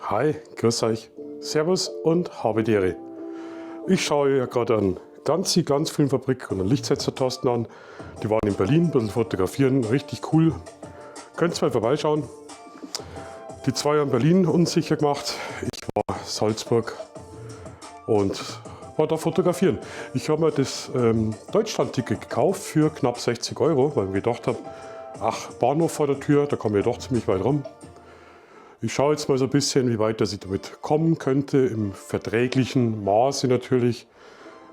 Hi, grüß euch, Servus und habe die Ehre. Ich schaue ja gerade an Glanzi, Glanzfilmfabrik und an Lichtsetzertasten an. Die waren in Berlin, ein bisschen fotografieren, richtig cool. Könnt ihr mal vorbeischauen. Die zwei haben Berlin unsicher gemacht. Ich war Salzburg und war da fotografieren. Ich habe mir das Deutschland-Ticket gekauft für knapp 60 Euro, weil ich mir gedacht habe, ach, Bahnhof vor der Tür, da komme ich doch ziemlich weit rum. Ich schaue jetzt mal so ein bisschen, wie weit dass ich damit kommen könnte, im verträglichen Maße natürlich.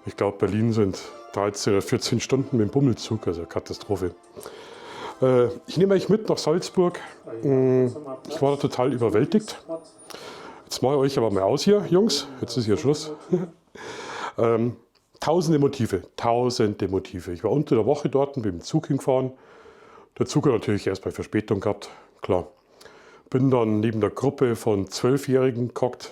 Ich glaube, Berlin sind 13 oder 14 Stunden mit dem Bummelzug, also Katastrophe. Ich nehme euch mit nach Salzburg. Ich war da total überwältigt. Jetzt mache ich euch aber mal aus hier, Jungs. Jetzt ist hier Schluss. Tausende Motive, tausende Motive. Ich war unter der Woche dort und bin mit dem Zug hingefahren. Der Zug hat natürlich erst bei Verspätung gehabt, klar. Bin dann neben der Gruppe von 12-Jährigen gehockt.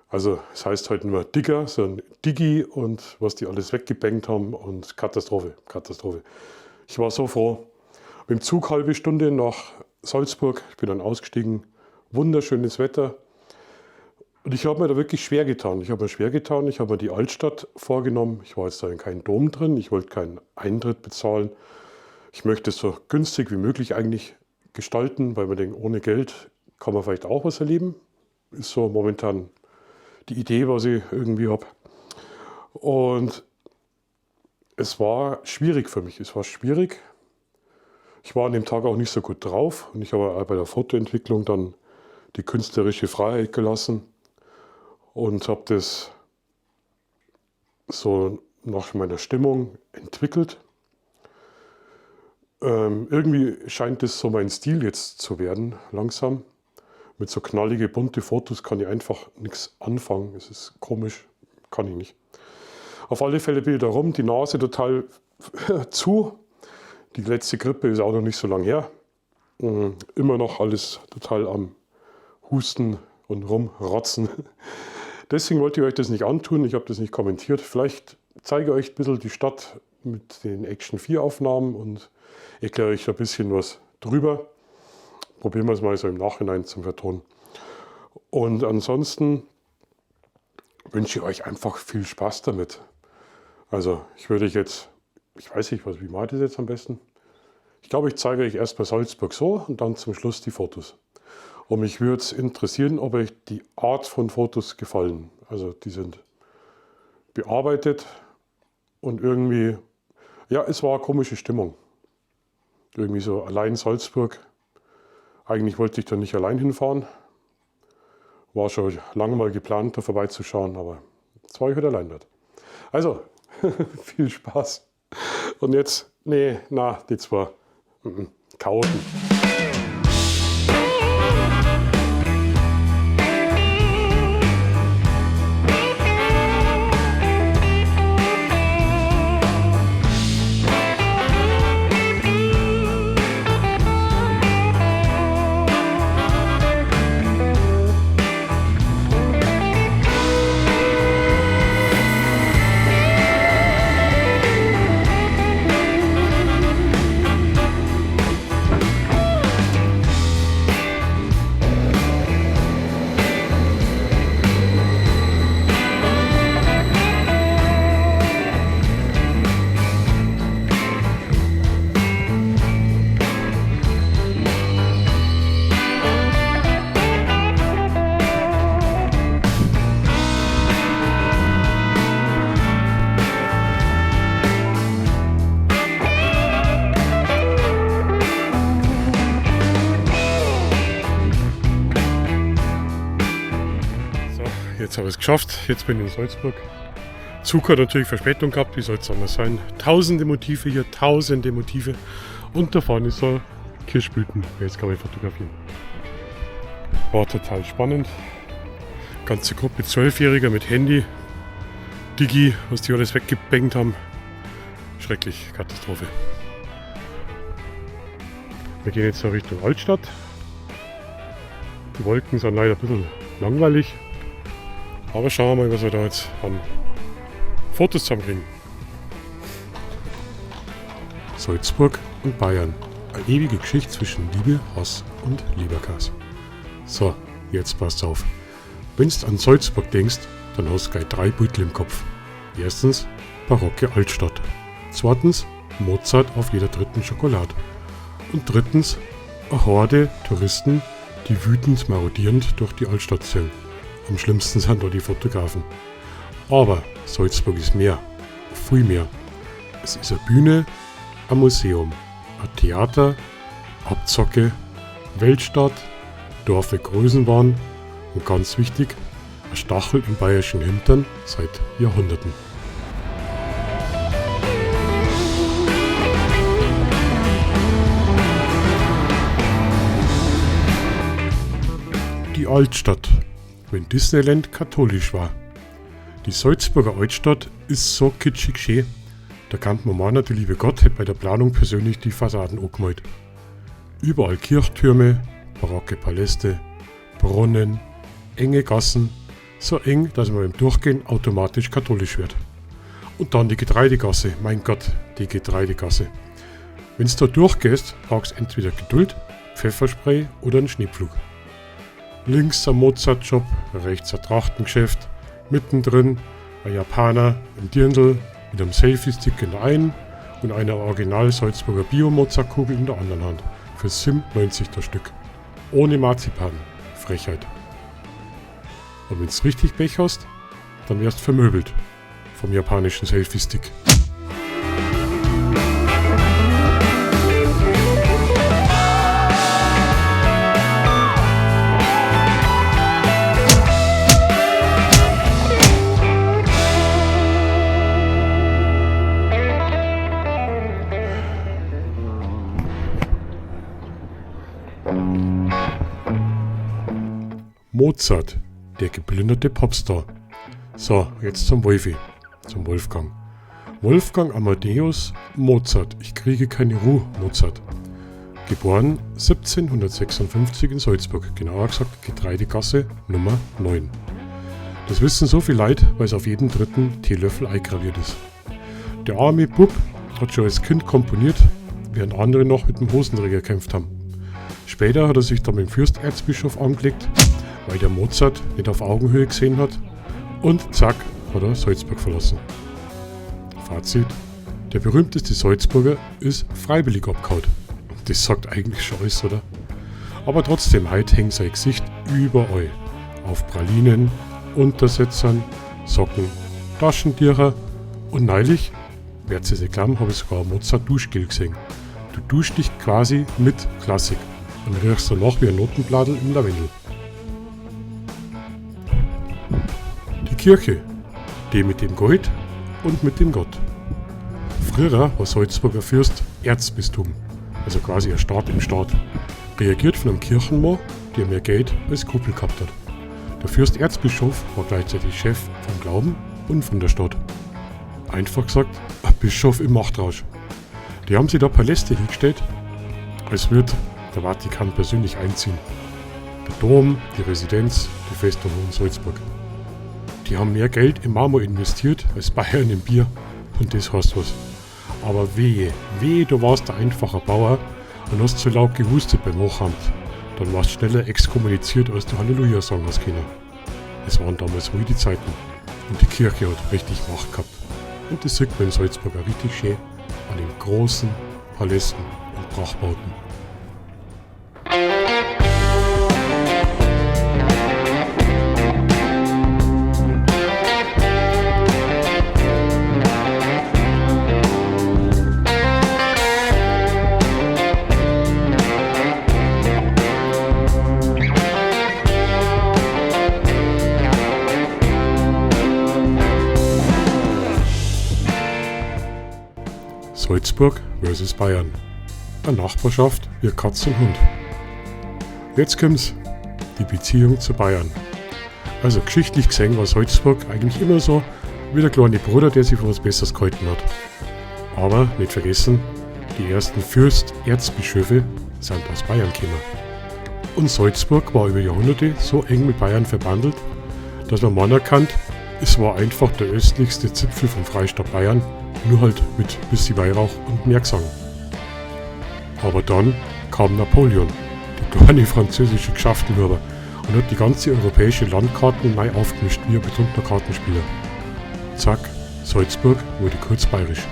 Also es heißt heute nicht mehr Digger, sondern Digi und was die alles weggebankt haben und Katastrophe, Katastrophe. Ich war so froh. Mit dem Zug halbe Stunde nach Salzburg, ich bin dann ausgestiegen, wunderschönes Wetter. Und ich habe mir da wirklich schwer getan. Ich habe mir schwer getan, ich habe mir die Altstadt vorgenommen. Ich war jetzt da in keinem Dom drin, ich wollte keinen Eintritt bezahlen. Ich möchte es so günstig wie möglich eigentlich gestalten, weil man denkt, ohne Geld kann man vielleicht auch was erleben. Ist so momentan die Idee, was ich irgendwie hab. Und es war schwierig für mich. Es war schwierig. Ich war an dem Tag auch nicht so gut drauf und ich habe auch bei der Fotoentwicklung dann die künstlerische Freiheit gelassen und habe das so nach meiner Stimmung entwickelt. Irgendwie scheint es so mein Stil jetzt zu werden, langsam. Mit so knallige, bunte Fotos kann ich einfach nichts anfangen. Es ist komisch, kann ich nicht. Auf alle Fälle bin ich da rum, die Nase total zu. Die letzte Grippe ist auch noch nicht so lange her. Immer noch alles total am Husten und rumrotzen. Deswegen wollte ich euch das nicht antun, ich habe das nicht kommentiert. Vielleicht zeige ich euch ein bisschen die Stadt mit den Action 4 Aufnahmen und erkläre euch ein bisschen was drüber. Probieren wir es mal so im Nachhinein zum Vertonen. Und ansonsten wünsche ich euch einfach viel Spaß damit. Also ich würde jetzt, ich weiß nicht, wie mache ich das jetzt am besten? Ich glaube, ich zeige euch erst bei Salzburg so und dann zum Schluss die Fotos. Und mich würde es interessieren, ob euch die Art von Fotos gefallen. Also die sind bearbeitet und irgendwie, ja, es war eine komische Stimmung. Irgendwie so allein Salzburg. Eigentlich wollte ich da nicht allein hinfahren. War schon lange mal geplant, da vorbeizuschauen, aber jetzt war ich heute allein dort. Also, viel Spaß. Und jetzt, nee, na, die zwei, Chaoten. Jetzt habe ich es geschafft, jetzt bin ich in Salzburg. Zug hat natürlich Verspätung gehabt, wie soll es anders sein. Tausende Motive hier, tausende Motive. Und da vorne ist so Kirschblüten. Jetzt kann ich fotografieren. War total spannend. Ganze Gruppe 12-Jähriger mit Handy. Digi, was die alles weggebankt haben. Schrecklich, Katastrophe. Wir gehen jetzt so Richtung Altstadt. Die Wolken sind leider ein bisschen langweilig. Aber schauen wir mal, was wir da jetzt an Fotos zusammenkriegen. Salzburg und Bayern. Eine ewige Geschichte zwischen Liebe, Hass und Leberkäse. So, Jetzt passt auf. Wenn's an Salzburg denkst, dann hast du gleich drei Beutel im Kopf. Erstens barocke Altstadt. Zweitens Mozart auf jeder dritten Schokolade. Und drittens eine Horde Touristen, die wütend marodierend durch die Altstadt ziehen. Am schlimmsten sind da die Fotografen. Aber Salzburg ist mehr, viel mehr. Es ist eine Bühne, ein Museum, ein Theater, Abzocke, Weltstadt, Dorfe Größenwahn und ganz wichtig, ein Stachel im bayerischen Hintern seit Jahrhunderten. Die Altstadt, wenn Disneyland katholisch war. Die Salzburger Altstadt ist so kitschig schön, da kann man meinen, der liebe Gott hätte bei der Planung persönlich die Fassaden angemalt. Überall Kirchtürme, barocke Paläste, Brunnen, enge Gassen, so eng, dass man beim Durchgehen automatisch katholisch wird. Und dann die Getreidegasse, mein Gott, die Getreidegasse. Wenn's da durchgehst, brauchst entweder Geduld, Pfefferspray oder einen Schneepflug. Links ein Mozart-Shop, rechts ein Trachtengeschäft, mittendrin ein Japaner im Dirndl mit einem Selfie-Stick in der einen und einer original Salzburger Bio-Mozartkugel in der anderen Hand. Für 97 das Stück. Ohne Marzipan. Frechheit. Und wenn's richtig Pech hast, dann wirst vermöbelt vom japanischen Selfie-Stick. Mozart, der geplünderte Popstar. So, jetzt zum Wolfi, zum Wolfgang. Wolfgang Amadeus Mozart, ich kriege keine Ruhe, Mozart. Geboren 1756 in Salzburg, genauer gesagt Getreidegasse Nummer 9. Das wissen so viel Leute, weil es auf jedem dritten Teelöffel eingraviert ist. Der arme Bub hat schon als Kind komponiert, während andere noch mit dem Hosenträger gekämpft haben. Später hat er sich dann mit dem Fürsterzbischof angelegt, weil der Mozart nicht auf Augenhöhe gesehen hat, und zack, hat er Salzburg verlassen. Fazit: Der berühmteste Salzburger ist freiwillig abgehauen. Das sagt eigentlich schon alles, oder? Aber trotzdem, heute hängt sein Gesicht überall. Auf Pralinen, Untersetzern, Socken, Taschentücher und neulich, wer es nicht glauben, habe ich sogar ein Mozart-Duschgel gesehen. Du duschst dich quasi mit Klassik und riechst danach wie ein Notenbladel im Lavendel. Die Kirche, die mit dem Gold und mit dem Gott. Früher war Salzburger Fürst Erzbistum, also quasi ein Staat im Staat, reagiert von einem Kirchenmann, der mehr Geld als Skrupel gehabt hat. Der Fürsterzbischof war gleichzeitig Chef vom Glauben und von der Stadt. Einfach gesagt, ein Bischof im Machtrausch. Die haben sich da Paläste hingestellt, als würde der Vatikan persönlich einziehen. Der Dom, die Residenz, die Festung in Salzburg. Die haben mehr Geld im Marmor investiert als Bayern im Bier und das heißt was. Aber wehe, wehe, du warst ein einfacher Bauer und hast zu laut gehustet beim Hochamt. Dann warst du schneller exkommuniziert, als du Halleluja sagen hast können. Es waren damals wilde Zeiten und die Kirche hat richtig Macht gehabt. Und das sieht man in Salzburg auch richtig schön an den großen Palästen und Prachtbauten. Salzburg versus Bayern. Eine Nachbarschaft wie Katz und Hund. Jetzt kommt's, die Beziehung zu Bayern. Also geschichtlich gesehen war Salzburg eigentlich immer so wie der kleine Bruder, der sich für was Besseres gehalten hat. Aber nicht vergessen, die ersten Fürsterzbischöfe sind aus Bayern gekommen. Und Salzburg war über Jahrhunderte so eng mit Bayern verbandelt, dass man meinen kann, es war einfach der östlichste Zipfel vom Freistaat Bayern, nur halt mit bisschen Weihrauch und mehr Gesang. Aber dann kam Napoleon, der kleine französische Geschäftenhuber, und hat die ganze europäische Landkarte neu aufgemischt wie ein betrunkener Kartenspieler. Zack, Salzburg wurde kurz bayerisch.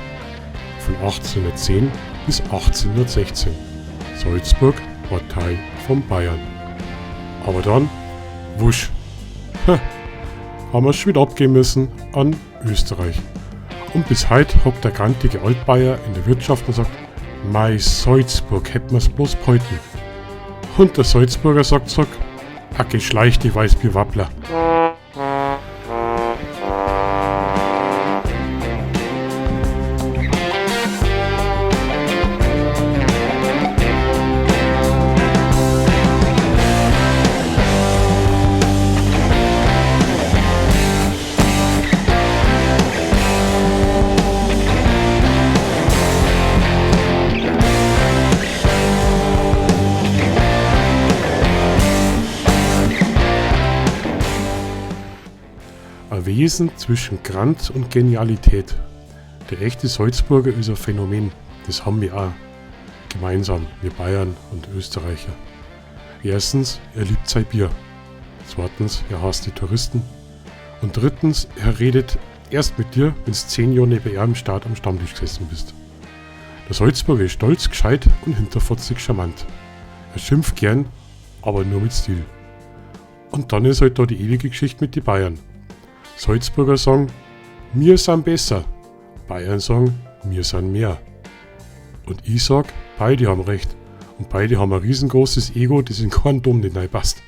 Von 1810 bis 1816. Salzburg war Teil von Bayern. Aber dann, wusch, haben wir es schon wieder abgeben müssen an Österreich. Und bis heute hockt der grantige Altbayer in der Wirtschaft und sagt, Mei Salzburg, hätten wir's bloß behalten. Und der Salzburger sagt zurück, Hacke schleicht die Weißbierwappler. Ein Wesen zwischen Grant und Genialität. Der echte Salzburger ist ein Phänomen. Das haben wir auch gemeinsam, wir Bayern und Österreicher. Erstens, er liebt sein Bier. Zweitens, er hasst die Touristen. Und drittens, er redet erst mit dir, wenn's 10 Jahre neben ihm am Start am Stammtisch gesessen bist. Der Salzburger ist stolz, gescheit und hinterfotzig charmant. Er schimpft gern, aber nur mit Stil. Und dann ist halt da die ewige Geschichte mit den Bayern. Salzburger sagen, wir sind besser. Bayern sagen, wir sind mehr. Und ich sag, beide haben recht. Und beide haben ein riesengroßes Ego, das in keinen Dom nicht reinpasst.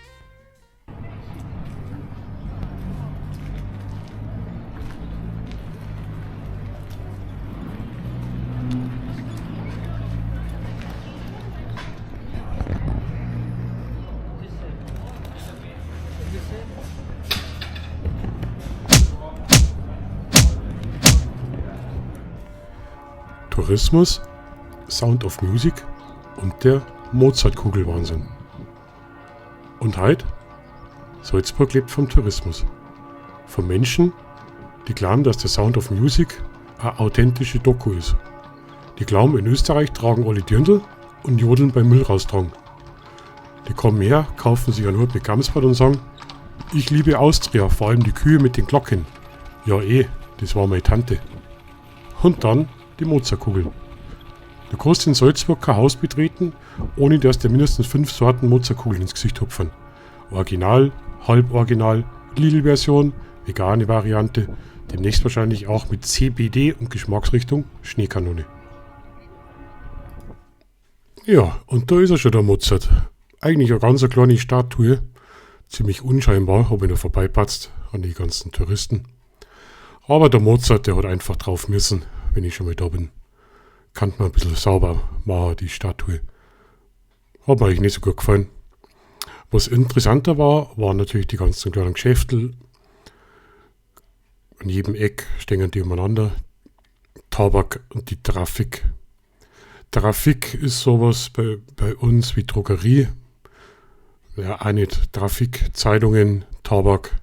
Tourismus, Sound of Music und der Mozartkugelwahnsinn. Und heute? Salzburg lebt vom Tourismus. Von Menschen, die glauben, dass der Sound of Music eine authentische Doku ist. Die glauben, in Österreich tragen alle Dirndl und jodeln beim Müll raustragen. Die kommen her, kaufen sich einen Hut mit Gamsbart und sagen, ich liebe Austria, vor allem die Kühe mit den Glocken. Ja eh, das war meine Tante. Und dann die Mozartkugeln. Du kannst in Salzburg kein Haus betreten, ohne dass dir mindestens 5 Sorten Mozartkugeln ins Gesicht hupfen. Original, Halboriginal, Lidl-Version, vegane Variante, demnächst wahrscheinlich auch mit CBD und Geschmacksrichtung Schneekanone. Ja, und da ist er schon, der Mozart. Eigentlich eine ganz kleine Statue, ziemlich unscheinbar, hab ich noch vorbeipatzt an die ganzen Touristen. Aber der Mozart, der hat einfach drauf müssen, wenn ich schon mal da bin. Kann man ein bisschen sauber machen, die Statue. Hat mir eigentlich nicht so gut gefallen. Was interessanter war, waren natürlich die ganzen kleinen Geschäfte. An jedem Eck stehen die umeinander. Tabak und die Trafik. Trafik ist sowas bei uns wie Drogerie. Ja, auch nicht. Trafik, Zeitungen, Tabak,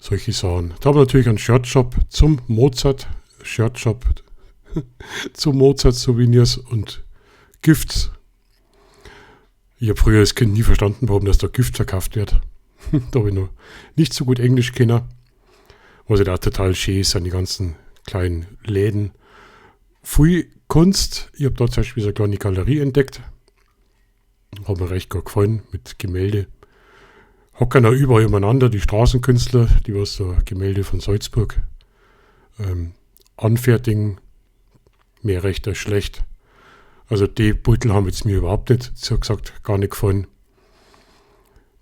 solche Sachen. Da haben wir natürlich einen Shirtshop zum Mozart. Shirtshop zu Mozart-Souvenirs und Gifts. Ich hab früher als Kind nie verstanden, warum das da Gift verkauft wird. Da hab ich noch nicht so gut Englisch kennen. Was ja da total schön ist, sind die ganzen kleinen Läden. Viel Kunst. Ich hab da zum Beispiel so eine kleine Galerie entdeckt. Hat mir recht gut gefallen mit Gemälde. Hocken da überall umeinander, die Straßenkünstler, die was so Gemälde von Salzburg anfertigen. Mehr recht als schlecht. Also die Beutel haben jetzt mir überhaupt nicht, so gesagt, gar nicht gefallen.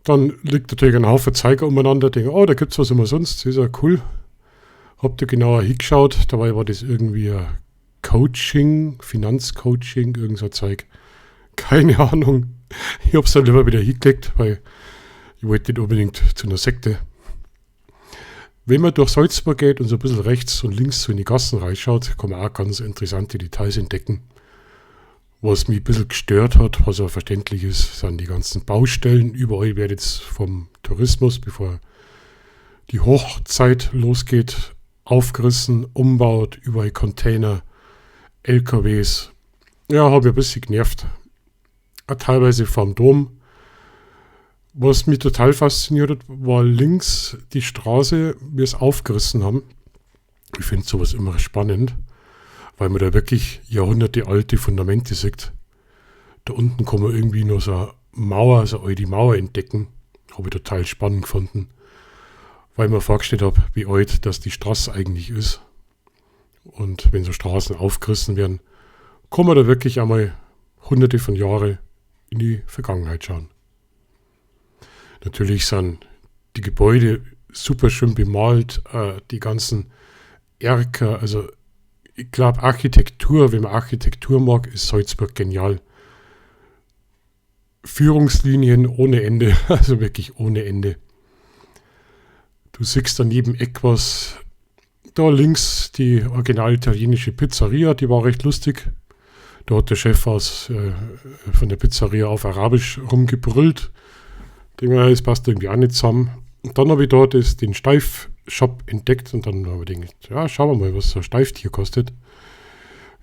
Dann liegt natürlich ein Haufen Zeiger umeinander, denke, oh, da gibt's was umsonst, das ist ja cool. Hab da genauer hingeschaut, dabei war das irgendwie ein Coaching, Finanzcoaching, irgend so ein Zeug. Keine Ahnung. Ich hab's dann lieber wieder hingelegt, weil ich wollte nicht unbedingt zu einer Sekte. Wenn man durch Salzburg geht und so ein bisschen rechts und links so in die Gassen reinschaut, kann man auch ganz interessante Details entdecken. Was mich ein bisschen gestört hat, was auch verständlich ist, sind die ganzen Baustellen. Überall wird jetzt vom Tourismus, bevor die Hochzeit losgeht, aufgerissen, umbaut, überall Container, L K Ws. Ja, hab ich ein bisschen genervt. Auch teilweise vorm Dom. Was mich total fasziniert hat, war links die Straße, wie es aufgerissen haben. Ich finde sowas immer spannend, weil man da wirklich Jahrhunderte alte Fundamente sieht. Da unten kann man irgendwie noch so eine Mauer, so eine alte Mauer entdecken. Habe ich total spannend gefunden, weil ich mir vorgestellt habe, wie alt das die Straße eigentlich ist. Und wenn so Straßen aufgerissen werden, kann man da wirklich einmal hunderte von Jahren in die Vergangenheit schauen. Natürlich sind die Gebäude super schön bemalt, die ganzen Erker, also ich glaube Architektur, wenn man Architektur mag, ist Salzburg genial. Führungslinien ohne Ende, also wirklich ohne Ende. Du siehst an jedem Eck was. Da links die original italienische Pizzeria, die war recht lustig. Da hat der Chef von der Pizzeria auf Arabisch rumgebrüllt. Denke mir, das passt irgendwie auch nicht zusammen. Und dann habe ich da den Steiff-Shop entdeckt und dann habe ich gedacht, ja, schauen wir mal, was so ein Steifftier kostet.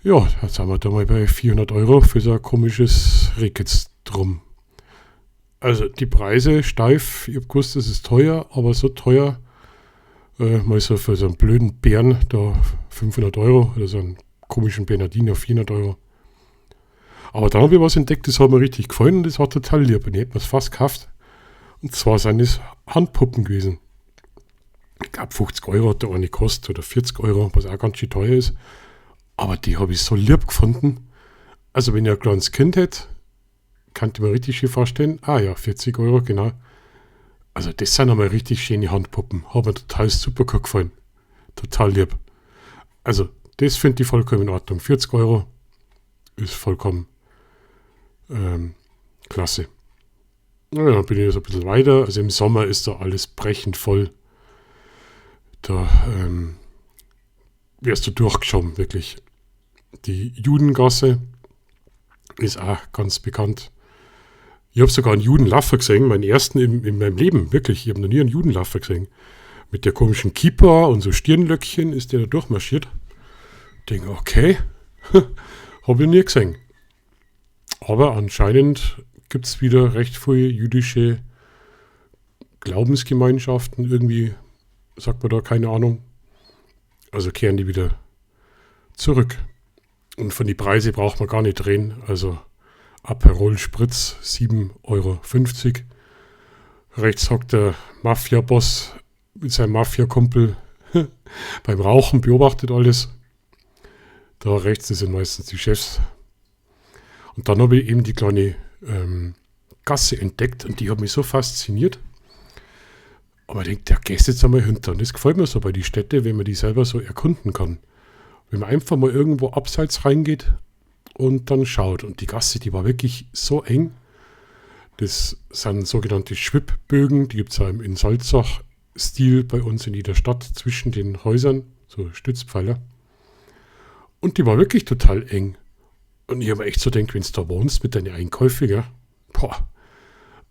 Ja, da sind wir da mal bei 400 Euro für so ein komisches Rehkitz drum. Also die Preise steif, ich hab gewusst, das ist teuer, aber so teuer, mal so für so einen blöden Bären, da 500 Euro oder so einen komischen Bernardiner 400 Euro. Aber dann habe ich was entdeckt, das hat mir richtig gefallen und das war total lieb und ich hätte mir's fast gekauft. Und zwar sind es Handpuppen gewesen. Ich glaub, 50 Euro hat der eine gekostet oder 40 Euro, was auch ganz schön teuer ist. Aber die habe ich so lieb gefunden. Also wenn ihr ein kleines Kind hättet, kann ich mir richtig schön vorstellen. Ah ja, 40 Euro, genau. Also das sind einmal richtig schöne Handpuppen. Hat mir total super gut gefallen. Total lieb. Also das finde ich vollkommen in Ordnung. 40 Euro ist vollkommen klasse. Ja, dann bin ich so ein bisschen weiter. Also im Sommer ist da alles brechend voll. Da wirst du durchgeschoben, wirklich. Die Judengasse ist auch ganz bekannt. Ich hab sogar einen Judenlaffer gesehen, meinen ersten in meinem Leben, wirklich. Ich hab noch nie einen Judenlaffer gesehen. Mit der komischen Kippa und so Stirnlöckchen ist der da durchmarschiert. Ich denk, okay, hab ich nie gesehen. Aber anscheinend gibt's wieder recht viele jüdische Glaubensgemeinschaften, irgendwie, sagt man da, keine Ahnung. Also kehren die wieder zurück. Und von den Preisen braucht man gar nicht reden. Also Aperol Spritz 7,50 Euro. Rechts hockt der Mafia-Boss mit seinem Mafia-Kumpel beim Rauchen, beobachtet alles. Da rechts, das sind meistens die Chefs. Und dann habe ich eben die kleine Gasse entdeckt und die hat mich so fasziniert. Aber ich denke, da gehst du jetzt einmal hinter. Und das gefällt mir so bei den Städten, wenn man die selber so erkunden kann. Wenn man einfach mal irgendwo abseits reingeht und dann schaut. Und die Gasse, die war wirklich so eng. Das sind sogenannte Schwibbögen, die gibt's ja in Salzach-Stil bei uns in jeder Stadt zwischen den Häusern, so Stützpfeiler. Und die war wirklich total eng. Und ich hab mir echt so gedacht, wenn's da wohnst mit deinen Einkäufen, gell? Boah.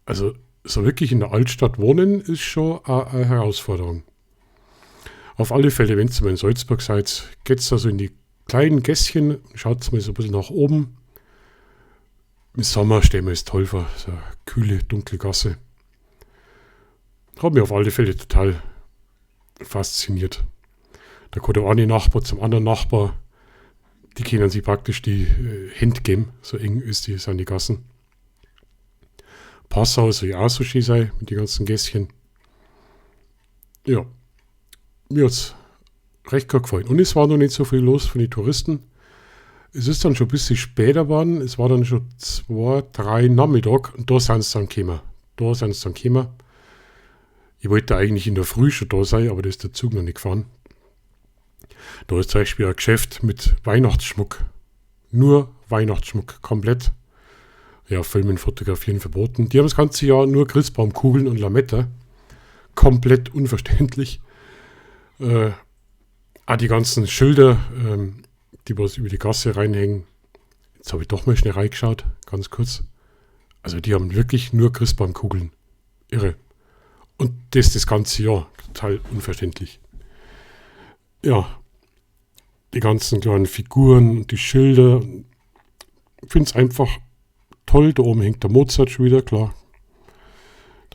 Also so wirklich in der Altstadt wohnen ist schon eine Herausforderung. Auf alle Fälle, wenn's mal in Salzburg seid, geht's da so in die kleinen Gässchen, schaut's mal so ein bisschen nach oben. Im Sommer stellen wir es toll vor, so eine kühle, dunkle Gasse. Hat mich auf alle Fälle total fasziniert. Da kommt der eine Nachbar zum anderen Nachbar, die können sich praktisch die Hände geben, so eng sind die Gassen. Passau soll ja auch so schön sein, mit den ganzen Gässchen. Ja, mir hat's recht gut gefallen. Und es war noch nicht so viel los von den Touristen. Es ist dann schon ein bisschen später geworden. Es war dann schon 2, 3 Nachmittag und da sind's dann gekommen. Da sind's dann gekommen. Ich wollte eigentlich in der Früh schon da sein, aber da ist der Zug noch nicht gefahren. Da ist zum Beispiel ein Geschäft mit Weihnachtsschmuck. Nur Weihnachtsschmuck, komplett. Ja, Filmen, Fotografieren verboten. Die haben das ganze Jahr nur Christbaumkugeln und Lametta. Komplett unverständlich. Auch die ganzen Schilder, die was über die Gasse reinhängen. Jetzt habe ich doch mal schnell reingeschaut, ganz kurz. Also die haben wirklich nur Christbaumkugeln. Irre. Und das ganze Jahr. Total unverständlich. Ja, die ganzen kleinen Figuren und die Schilder. Ich find's einfach toll. Da oben hängt der Mozart schon wieder, klar.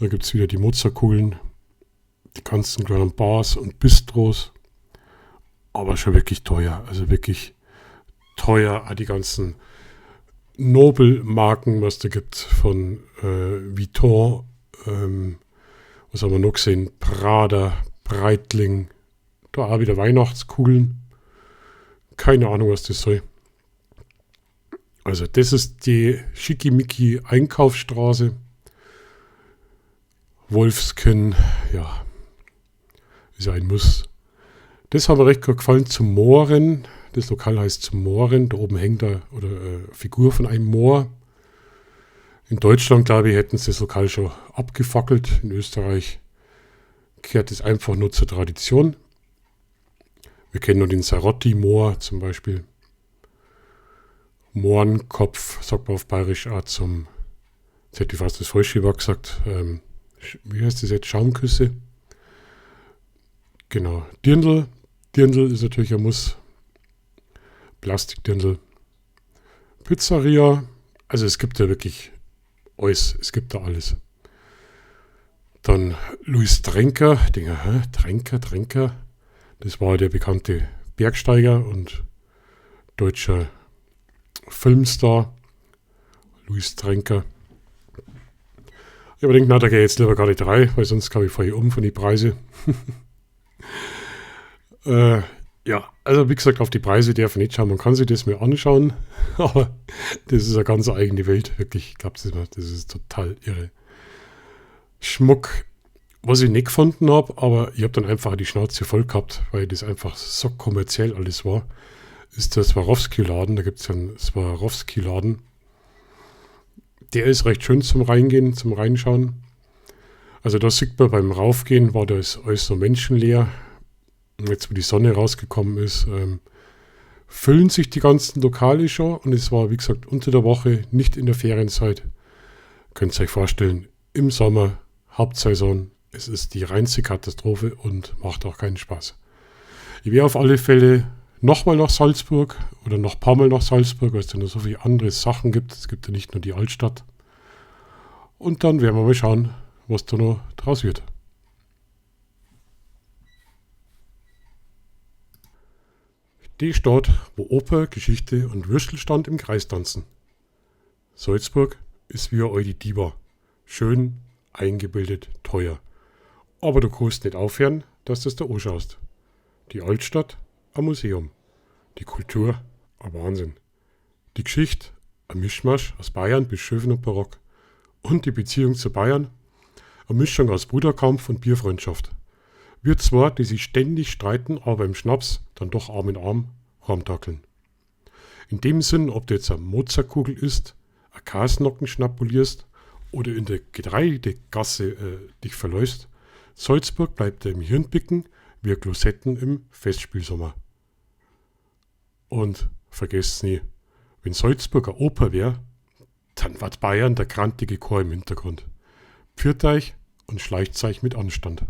Da gibt es wieder die Mozartkugeln, die ganzen kleinen Bars und Bistros. Aber schon wirklich teuer. Also wirklich teuer. Auch die ganzen Nobelmarken, was da gibt von Vuitton, was haben wir noch gesehen? Prada, Breitling, da auch wieder Weihnachtskugeln. Keine Ahnung, was das soll. Also das ist die Schickimicki Einkaufsstraße. Wolfskin, ja, ist ja ein Muss. Das hat mir recht gut gefallen, zum Mohren. Das Lokal heißt zum Mohren. Da oben hängt da oder Figur von einem Moor. In Deutschland, glaube ich, hätten sie das Lokal schon abgefackelt. In Österreich kehrt es einfach nur zur Tradition. Wir kennen nur den Sarotti-Moor zum Beispiel. Mohrenkopf, sagt man auf Bayerisch auch zum, jetzt hätte ich fast das falsche Wort gesagt, wie heißt das jetzt, Schaumküsse? Genau, Dirndl. Dirndl ist natürlich ein Muss. Plastikdirndl. Pizzeria, also es gibt da wirklich alles, es gibt da alles. Dann Luis Trenker, ich denke, hä? Trenker, das war der bekannte Bergsteiger und deutscher Filmstar, Luis Trenker. Ich habe gedacht, na, da gehe ich jetzt lieber gar nicht rein, weil sonst komme ich vorher um von den Preisen. Ja, also wie gesagt, auf die Preise darf ich nicht schauen. Man kann sich das mal anschauen, aber das ist eine ganz eigene Welt, wirklich. Ich glaube, das ist total irre. Schmuck, was ich nicht gefunden habe, aber ich habe dann einfach die Schnauze voll gehabt, weil das einfach so kommerziell alles war, ist der Swarovski-Laden. Da gibt's ja einen Swarovski-Laden. Der ist recht schön zum Reingehen, zum Reinschauen. Also da sieht man beim Raufgehen, war das alles so menschenleer. Und jetzt, wo die Sonne rausgekommen ist, füllen sich die ganzen Lokale schon. Und es war, wie gesagt, unter der Woche, nicht in der Ferienzeit. Könnt ihr euch vorstellen, im Sommer, Hauptsaison, es ist die reinste Katastrophe und macht auch keinen Spaß. Ich werde auf alle Fälle nochmal nach Salzburg oder noch ein paar Mal nach Salzburg, weil es da noch so viele andere Sachen gibt. Es gibt ja nicht nur die Altstadt. Und dann werden wir mal schauen, was da noch draus wird. Die Stadt, wo Oper, Geschichte und Würstelstand im Kreis tanzen. Salzburg ist wie eine alte Diva. Schön, eingebildet, teuer. Aber du kannst nicht aufhören, dass du es da anschaust. Die Altstadt, ein Museum. Die Kultur, ein Wahnsinn. Die Geschichte, ein Mischmasch aus Bayern bis Schöfen und Barock. Und die Beziehung zu Bayern, eine Mischung aus Bruderkampf und Bierfreundschaft. Wir zwei, die sich ständig streiten, aber beim Schnaps dann doch Arm in Arm rumtackeln. In dem Sinn, ob du jetzt eine Mozartkugel isst, eine Kasnocken schnapulierst oder in der Getreidegasse dich verläufst, Salzburg bleibt dir im Hirn picken wie Glosetten im Festspielsommer. Und vergesst nie, wenn Salzburg eine Oper wär, dann wart Bayern der krantige Chor im Hintergrund. Pfiat euch und schleicht euch mit Anstand.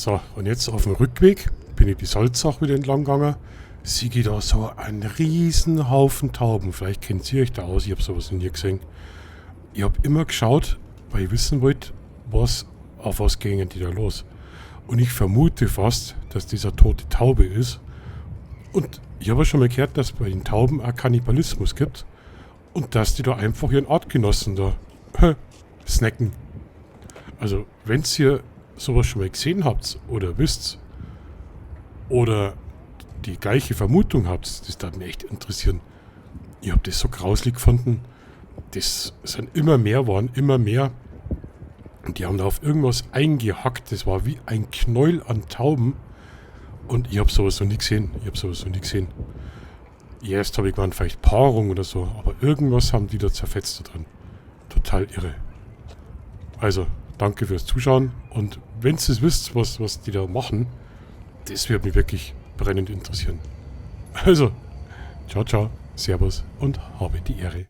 So, und jetzt auf dem Rückweg bin ich die Salzach wieder entlang gegangen. Sieh ich da so einen riesen Haufen Tauben. Vielleicht kennt ihr euch da aus, ich hab sowas noch nie gesehen. Ich hab immer geschaut, weil ich wissen wollte, auf was gingen die da los. Und ich vermute fast, dass dieser tote Taube ist. Und ich habe schon mal gehört, dass es bei den Tauben auch Kannibalismus gibt. Und dass die da einfach ihren Artgenossen da snacken. Also, wenn's ihr sowas schon mal gesehen habt oder wisst oder die gleiche Vermutung habt, das würde mich echt interessieren. Ich hab das so grauslich gefunden. Das sind immer mehr geworden, immer mehr. Und die haben da auf irgendwas eingehackt. Das war wie ein Knäuel an Tauben. Und ich hab sowas noch nie gesehen. Ich hab sowas noch nie gesehen. Erst hab ich gemeint, vielleicht Paarung oder so. Aber irgendwas haben die da zerfetzt da drin. Total irre. Also, danke fürs Zuschauen. Und wenn ihr es wisst, was die da machen, das würde mich wirklich brennend interessieren. Also, ciao, ciao, servus und habe die Ehre.